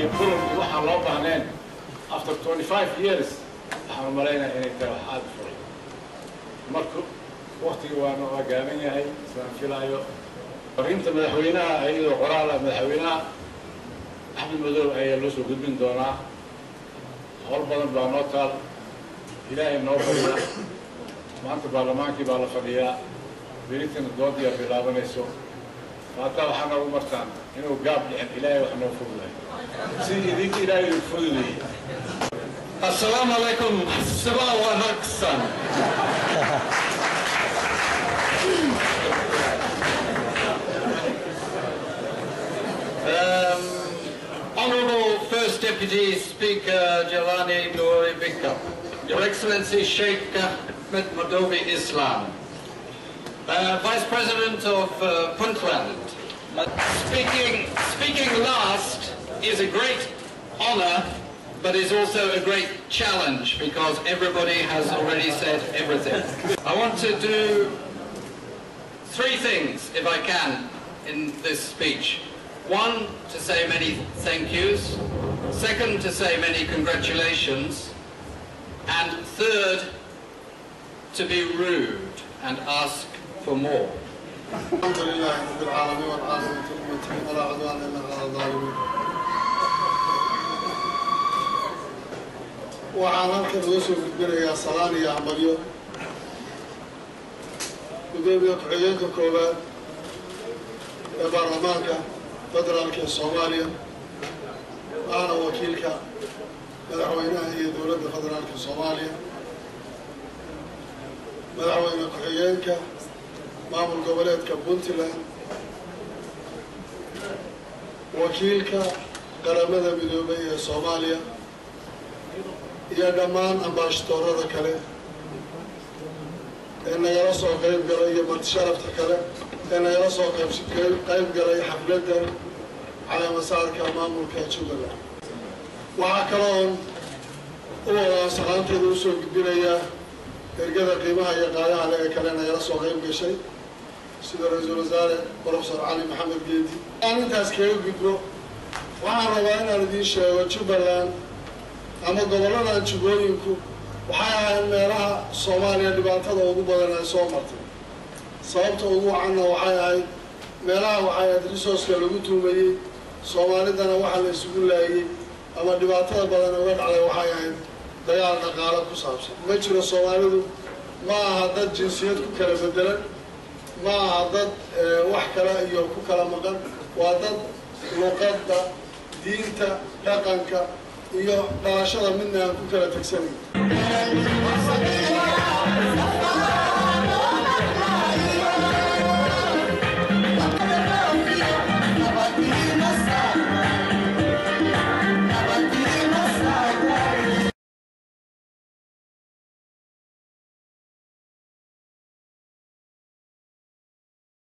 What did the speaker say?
Iyo kulan iyo waxaan loo baahneen after 25 years, waxaan umalaynaya inay tahay wax aada u furay. Marka waktiga waana waa gaaban yahay sidaan filaayo. Fariinta madaxweynaha iyadoo qoraala madaxweynaha Axmed Madow ayaa loo soo gudbin doonaa. Howl badan baa noo taal, Ilaahay noo barya. Maanta baarlamaankii baa la fadhiyaa, beritana doodiyaa bilaabanayso. Maataa waxaa noogu martaan inuu gaab dhicin. Ilaahay wax noo fududay sidii idinka Ilaahay idin fududeeyey. Assalamu alaikum, Sabah wanaagsan. Honorable First Deputy Speaker Jelani Nouri Bika, Your Excellency Sheikh Ahmed Madobi Islam, Vice President of Puntland. Speaking last is a great honor, but is also a great challenge because everybody has already said everything. I want to do three things, if I can, in this speech. One, to say many thank yous. Second, to say many congratulations. And third, to be rude and ask for more. الحمد لله رب العالمين والعاقبة للمتقين ولا عدوان إلا على الظالمين. Waxaan halkan uga soo gudbinayaa salaan iyo hambalyo gudoomiye ku-xigeenka koowaad ee baarlamaanka federaalka ee Soomaaliya, ahna wakiilka madaxweynaha iyo dowladda federaalka Soomaaliya, madaxweyne ku-xigeenka maamul goboleedka Puntland, wakiilka Qaramada Midoobay ee Soomaaliya iyo dhammaan ambaashadoorada kale ee nagala soo qayb galay iyo martisharafta kale ee nagala soo qayb galay xafladdan caleemasaarka maamulka Jubbaland. Waxaa kaloon u wadaa salaanteeda usoo gudbinayaa ergada qiimaha iyo qaadaha le ee kale nagala soo qayb gashay, sida ra-iisul wasaare Professor Cali Maxamed Geedi. Aan intaas kaga gudbo, waxaan rabaa inaan idiin sheego Jubbaland ama gobolladan Jubbooyinku waxay ahayn meelaha Soomaaliya dhibaatada ugu badan ay soo martay. Sababta ugu wacanna waxay ahayd meelaha waxay ahayd resource-ka lagu tuumayey, Soomaalidana waxa la isugu laayey ama dhibaatada badan uga dhacday waxay ahayd dagaal dhaqaalo ku saabsan. Ma jiro, Soomaalidu ma aha dad jinsiyad ku kala bedelan, ma aha dad wax kale iyo ku kala maqan. Waa dad luqadda, diinta, dhaqanka iyo dhalashada midna aan ku kala tegsanayn.